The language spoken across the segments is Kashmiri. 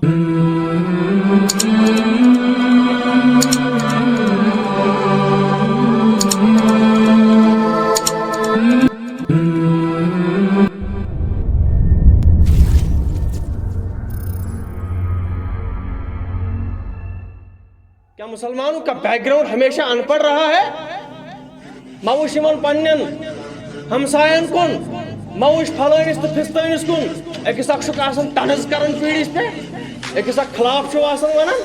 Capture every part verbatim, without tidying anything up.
کیا مسلمانوں کا بیک گراؤنڈ ہمیشہ ان پڑھ رہا ہے؟ مہ وٕچھ یِمن پننٮ۪ن ہمساین کُن، مہ وٕچھ پھلٲنِس تہٕ پھستٲنِس کُن۔ أکِس اکھ چھُکھ آسان طنز کران پیٖڑِس پٮ۪ٹھ، أکِس اکھ خلاف چھُو آسان ونان،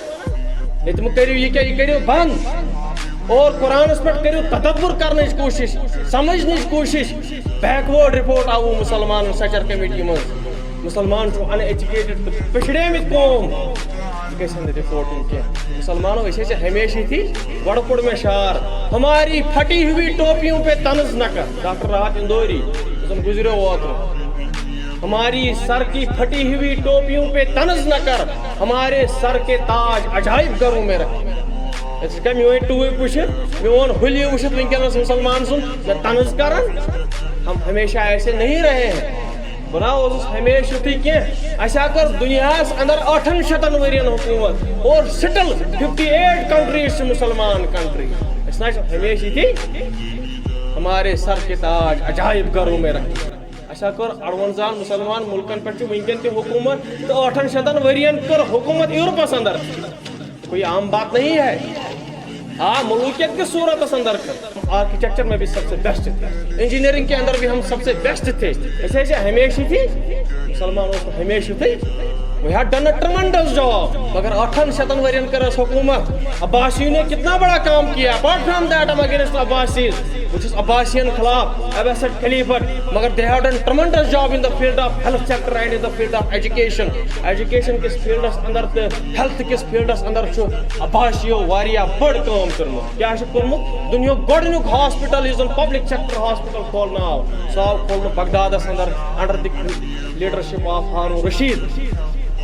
ہے تِم کٔرِو یہِ کیٛاہ، یہِ کٔرِو بنٛد۔ اور قرآنس پٮ۪ٹھ کٔرِو تدبر کرنٕچ کوٗشش، سمجھنٕچ کوٗشش۔ بیکورڈ رپورٹ آوُ مسلمانن سچر کمیٹی منٛز۔ مسلمان چھُ ان ایجوکیٹڈ تہٕ پِچھڑیمٕتۍ قوم۔ یہِ گژھِ نہٕ رپورٹ یُن کینٛہہ۔ مسلمانو، أسۍ حظ چھِ ہمیشہِ یِتھی۔ گۄڈٕ پوٚر مےٚ شعر، ہماری پھٹی ہوئی ٹوپیوں پہ طنز نہ کر، ڈاکٹر راحت اندوری، یُس زن گُزریو اوترٕ۔ ہماری سر کی پھٹی ہوئی ٹوپیوں پہ طنز نہ کر، ہمارے سر کے تاج عجائب گھروں میں رکھ۔ أسۍ چھِ میٲنۍ ٹوٗپۍ وٕچھِتھ، میون حُلیہِ وٕچھِتھ وٕنکیٚنَس مُسلمان سُنٛد مےٚ طنز کران۔ ہم ہمیشہ ایسے نہیں رہے ہیں۔ بہٕ نہ اوسُس ہمیشہِ یُتھُے کینٛہہ۔ اَسہِ ہا کٔر دُنیاہَس اندر ٲٹھن شیٚتن ؤرین حکوٗمت، اور سٹل ففٹی ایٹ کنٹریز چھِ مُسلمان کنٹری۔ أسۍ نہ چھِ ہمیشہِ یِتھی۔ ہمارے سر کے تاج عجائب گھروں میں رکھے۔ اَسہِ ہا کٔر اَروَنزاہَن مُسلمان مُلکَن پٮ۪ٹھ چھِ وٕنکیٚن تہِ حکوٗمت، تہٕ ٲٹھن شیٚتن ؤرین کٔر حکوٗمت یورپَس اندر۔ کوئی عام بات نہیں ہے۔ آ، ملوکیت کس صورتس اندر کر، آرکیٹیکچر میں بھی سب سے بیسٹ تھے، انجینئرنگ کے اندر بھی ہم سب سے بیسٹ تھے۔ أسۍ ٲسۍ ہمیشہِ تہِ، مسلمان اوس نہٕ ہمیشہِ تہِ۔ We had done a tremendous job۔ مگر ٲٹھن شیٚتن ؤرین کٔر اَسہِ حکوٗمت۔ عباسیوں نے کتنا بڑا کام کیا۔ Apart from that, I'm against Abbasis۔ بہٕ چھُس عباسین خلاف، ایبیسڈ خلیفٹ۔ مگر they have done tremendous job in the field of health sector and in the field of education۔ Education کِس فیلڈس اندر تہٕ ہیلتھ کِس فیلڈس اندر چھُ عباسیو واریاہ بٔڑ کٲم کٔرمٕژ۔ کیٛاہ چھُ کوٚرمُت؟ دُنیاہُک گۄڈٕنیُک ہاسپٹل، یُس زن پبلک سیکٹر ہاسپٹل کھولنہٕ آو، سُہ آو کھولنہٕ بغدادس اندر under the leadership of Haroon Rashid.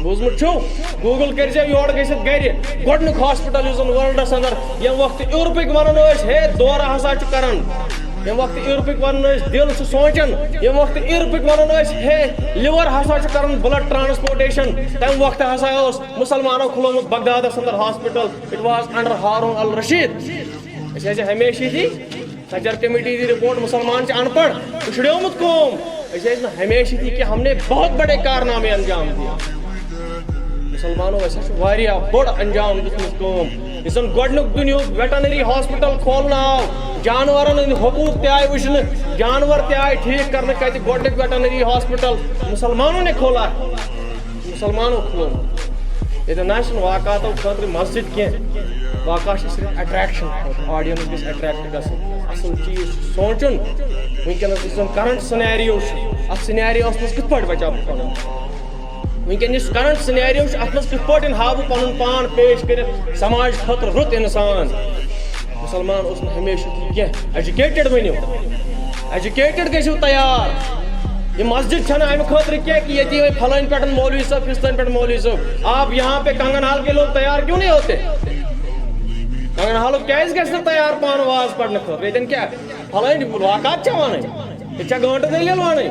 بوٗزمُت چھُو؟ گوٗگل کٔرۍزیو یورٕ گٔژھِتھ گرِ۔ گۄڈٕنیُک ہاسپٹل یُس زن ورلڈس اندر، ییٚمہِ وقتہٕ یورپٕکۍ ونان ٲسۍ، ہے، دورٕ ہسا چھُ کران۔ ییٚمہِ وقتہٕ یورپٕکۍ ونان ٲسۍ، دِل چھُ سونٛچان۔ ییٚمہِ وقتہٕ یورپٕکۍ ونان ٲسۍ، ہے، لِور ہسا چھُ کران بلڈ ٹرانسپورٹیشن، تمہِ وقتہٕ ہسا اوس مُسلمانو کھُلومُت بغدادس اندر hospital. It was under Harun al Rashid. أسۍ ٲسۍ ہمیشہِ یِتھی۔ سچر کمیٹی دی رپورٹ، مُسلمان چھِ ان پڑھ، پِچھڑیومُت قوم۔ أسۍ ٲسۍ نہٕ ہمیشہِ یِتھی کینٛہہ، ہم نے بہت بڑے کارنامے انجام دیے۔ مُسلمانو، اَسہِ چھُ واریاہ بوٚڑ انجام دیُتمُت قوم۔ یُس زن گۄڈٕنیُک دُنیہُک ویٹرنری ہاسپٹل کھولنہٕ آو، جانورن ہٕنٛدۍ حقوٗق تہِ آیہِ وٕچھنہٕ، جانور تہِ آیہِ ٹھیٖک کرنہٕ۔ کتہِ گۄڈٕنیُک ویٹرنری ہاسپٹل؟ مُسلمانو نے کھولا۔ مُسلمانو کھُلومُت۔ ییٚتٮ۪ن نہ آسن واقعاتو خٲطرٕ مسجد کینٛہہ، واقعہ چھِ صرف اٹریکشن خٲطرٕ، آڈینس گژھِ اٹریکٹ گژھٕنۍ۔ اصل چیٖز چھُ سونٛچُن، وٕنکیٚنس یُس زن کرنٹ سینیریو چھُ، اتھ سینیریوس منٛز کِتھ پٲٹھۍ بچاو بہٕ پنُن؟ وٕنکیٚن یُس کرنٹ سینیریو چھُ، اتھ منٛز کِتھ پٲٹھۍ ہاوٕ بہٕ پنُن پان پیش کٔرِتھ سماج خٲطرٕ رُت انسان؟ مُسلمان اوس نہٕ ہمیشہِ یُتھُے کینٛہہ۔ ایجوکیٹڈ بٔنِو، ایجوکیٹڈ گٔژھِو تیار۔ یہِ مسجد چھَنہٕ اَمہِ خٲطرٕ کینٛہہ کہِ ییٚتہِ یِمَے پھلٲنۍ پٮ۪ٹھ مولوی صٲب، فِستٲنۍ پٮ۪ٹھ مولوی صٲب۔ آپ یہاں پہ کنگن حال کے لوگ تیار کیوں نہیں ہوتے؟ کنگن حالُک کیٛازِ گژھِ نہٕ تیار پانہٕ واز پَرنہٕ خٲطرٕ؟ ییٚتٮ۪ن کیٛاہ پھلٲنۍ مُلاقات چھےٚ وَنٕنۍ؟ ییٚتہِ چھےٚ گٲنٛٹہٕ دٔلیٖل وَنٕنۍ۔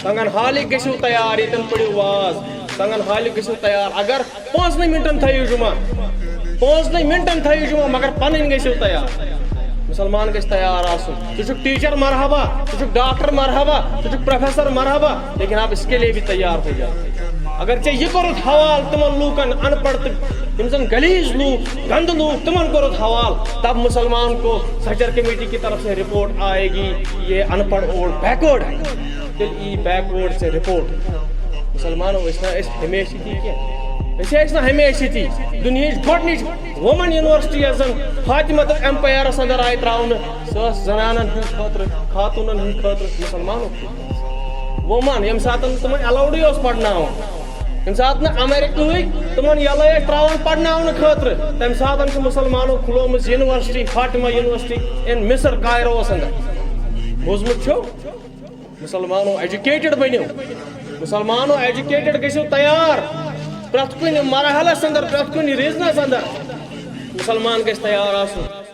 کنگن حالٕکۍ گٔژھِو تیار، ییٚتٮ۪ن پٔرِو واز۔ کنگن حالٕکۍ گٔژھِو تیار۔ اگر پانٛژنٕے مِنٹن تھٲیِو جمعہ، پانٛژنٕے مِنٹن تھٲیِو جمعہ، مگر پنٕنۍ گٔژھِو تیار۔ مُسلمان گژھِ تیار آسُن۔ ژٕ چھُکھ ٹیٖچر، مرحبا، ژٕ چھُکھ ڈاکٹر، مرحبا، ژٕ چھُکھ پروفیسر، مرحبا، لیکن آپ اس کے لیے بھی تیار ہو جاؤ۔ اگر ژےٚ یہِ کوٚرُتھ حوالہٕ تِمن لوٗکن، ان پڑھ تہٕ یِم زن غلیظ لوٗکھ، گندٕ لوٗکھ، تِمن کوٚرُتھ حوالہٕ، تب مسلمان کو سچر کمیٹی کی طرف سے رپورٹ آئے گی، یہ ان پڑھ اور بیکورڈ ہے۔ تیٚلہِ یی بیکورڈ ژےٚ رپورٹ۔ مُسلمانو، أسۍ نہ ٲسۍ ہمیشہِ یِتھی کینٛہہ۔ أسۍ ٲسۍ نہٕ ہمیشہِ یِتھی۔ دُنیہٕچ گۄڈٕنِچ وومن یونیورسٹی یۄس زن فاطمہ تہٕ ایمپایرس اندر آیہِ تراونہٕ، سۄ ٲس زنانن ہٕنٛدِ خٲطرٕ، خاتوٗنن ہٕنٛدِ خٲطرٕ، مُسلمانو خٲطرٕ۔ وومن، ییٚمہِ ساتہٕ نہٕ تِمن الاوڈٕے اوس پرناوُن، ییٚمہِ ساتہٕ نہٕ امریکہٕکۍ تِمن یلہٕ ٲسۍ تراوان پرناونہٕ خٲطرٕ، تمہِ ساتہٕ چھِ مُسلمانو کھُلومٕژ یونیورسٹی، فاطمہ یونیورسٹی in مصر، کائروس اندر۔ بوٗزمُت چھُو؟ مُسلمانو، ایجوکیٹڈ بٔنِو۔ مُسلمانو، ایجوکیٹڈ گٔژھِو تیار۔ پرٛٮ۪تھ کُنہِ مرحلس اندر، پرٛٮ۪تھ کُنہِ ریٖجنس اندر مُسلمان گژھِ تیار آسُن۔